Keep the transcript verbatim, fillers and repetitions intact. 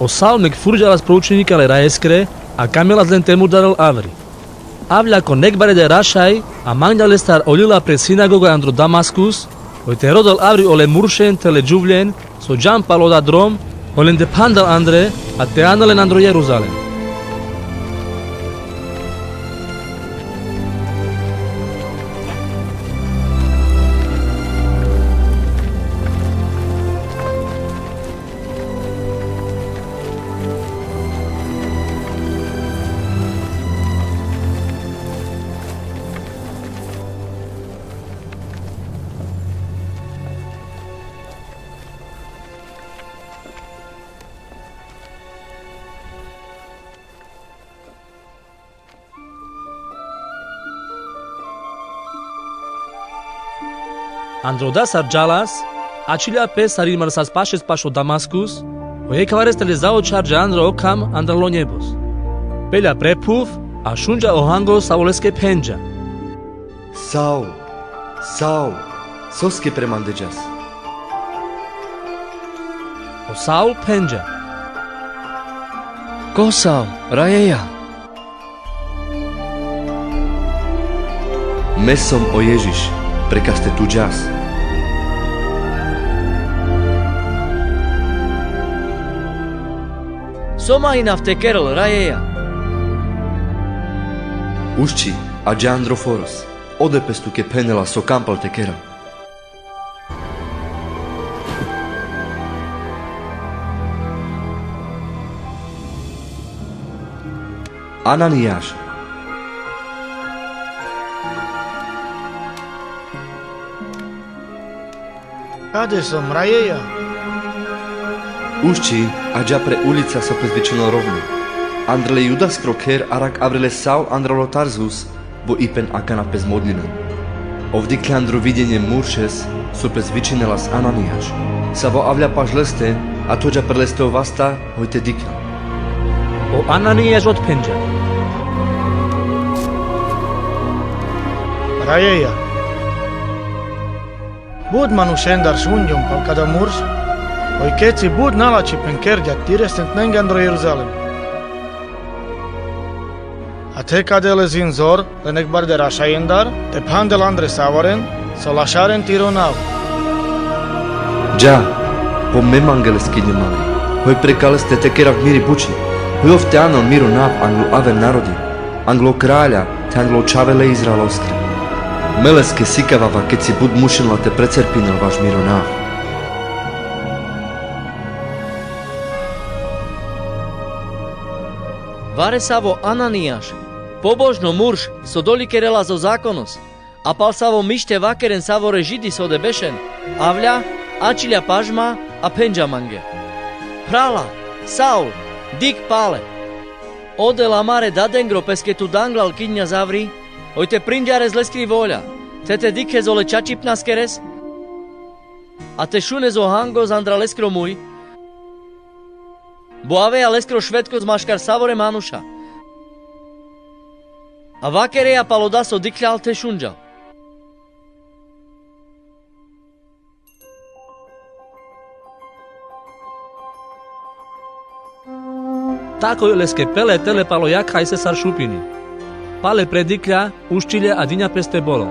O Saul nek furdža las pro učenikja le rajeskre, a kamela len te mudarel avri. Avlja ko nek bare de rašaj, a mangla lestar o lila pre sinagoga andro Damaskus, hoj te rodel avri ole muršen te le džuvljen, so džan pal oda drom, hoj len te phandel andre, a te anel len andro Jeruzalem. Andro dasar džalas, ačhilja pes sar irmar sas pašes pašo Damaskus, hoj ekvareste le zaočharđa andro o kham andral o njebos. Pelja pre phuv, a šunđa o hango savo leske phenđa: Saul, Saul, soske pre mande džas? O Saul phenđa: Ko sav, rajeja? Me som o Ježiš, prekaste tu džas. So ma inav te kerel, rajeja? Ušči, a dža andro foros, ode pes tuke phenela so kam pal te kerel. Ananijaš. Kade som, rajeja? Ušči, a dža pre ulica so pes vičinel Rovno. Andral e Judaskro kher arakh avri le Saul andral o Tarzus, bo ipen akana pes modlinen. Ov dikhlja andro vidjenje muršes so pes vičinela las Ananijaš. Savo avlja paš leste, a thođa pre leste o vasta, hoj te dikhel. O Ananijaš otphenđa: Rajeja, but manušendar šunđum pal kada murš, hoj keci but nalačhipen kerđa Tire sendnenge andro Jeruzalem. A the kade le zin zor, len ekbar de rašajendar, te phandel andre savoren, so lašaren Tiro nav. Dža, po me mange le skidnje mali, hoj prekaleste te kerav miri buči, hoj ov te anel miro nav anglo aver narodi, anglo kralja, te anglo čhave le Izraeloskre. Me leske sikavava keci but mušinela te precerpinel vaš miro nav. Varesavo Ananijaš, pobožno murš so dolikerela so zakonos, a pal savo mište vakeren savore Židi so ode bešen, avlja, ačhilja paš ma, a phenđa mange: Phrala, Saul, dikh pale. Odel amare dadengro peske tu danglal kidnja zavri, hoj te prinđares leskri volja, te te dikhes ole čačipnaskeres, a te šunes o hangos andral leskro muj, bo aveja leskro švedkos maškar savore manuša. A vakereja pal oda so dikhlja te šunđa. Takoj leske pele tele pal o jakha ise sar šupini. Pale pre dikhlja, uščilje a dinja peste bolo.